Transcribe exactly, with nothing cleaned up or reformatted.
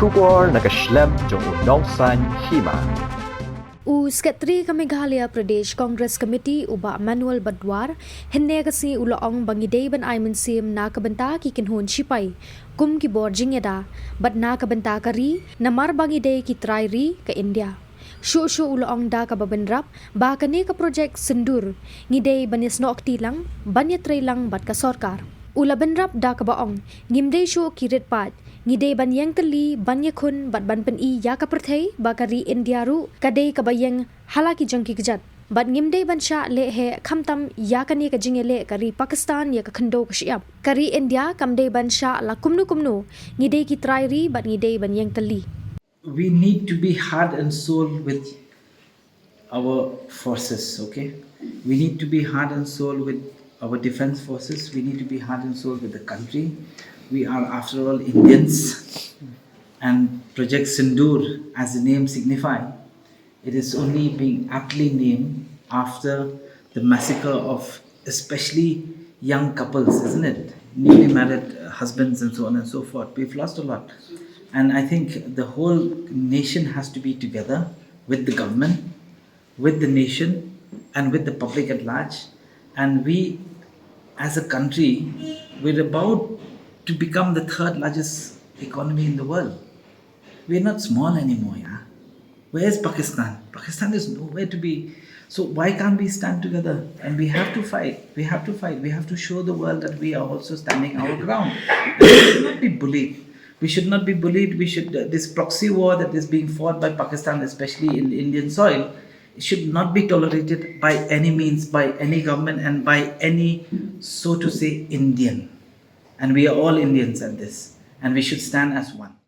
Khubor na ka shlem jong u nongsaiñ hima. U Secretary ka Meghalaya Pradesh Congress Committee u Bah Manuel Badwar, hynne ka sngi u la ong ba ngi dei ban ai mynsiem na ka bynta ki kynhun shipai kum ki bor jingïada bad na ka bynta ka ri, namar ba ngi dei ki trai ri ka India. Shuh shuh u la ong da kaba bynrap ba kane ka projek Sindoor ngi dei ban ïasnoh kti lang, ban ïatrei lang bad ka sorkar. U la bynrap da kaba ong, ngim dei shuh ki rit paid, ngi dei ban ïeng tylli, ban ïakhun bad ban pyni ïa ka pyrthei ba ka ri India ruh ka dei kaba ïeng ha la ki jong ki kjat. Bad ngim dei ban shah leh heh khamtam ïa kane ka jingïaleh ka ri Pakistan ïa ka khyndew ka shyiap. Ka ri India kam dei ban shah la kumno kumno, ngi dei ki trai ri bad ngi dei ban ïeng tylli. We need to be heart and soul with our forces, okay? We need to be heart and soul with our defense forces. We need to be heart and soul with the country. We are, after all, Indians. And Project Sindoor, as the name signify, it is only being aptly named after the massacre of especially young couples, isn't it? Newly married uh, husbands and so on and so forth. We've lost a lot. And I think the whole nation has to be together with the government, with the nation, and with the public at large. And we, as a country, we're about to become the third largest economy in the world. We're not small anymore, yeah? Where is Pakistan? Pakistan is nowhere to be. So why can't we stand together? And we have to fight. We have to fight. We have to show the world that we are also standing our ground. And we should not be bullied. We should not be bullied. We should uh, this proxy war that is being fought by Pakistan, especially in Indian soil, should not be tolerated by any means, by any government, and by any, so to say, Indian. And we are all Indians at this, and we should stand as one.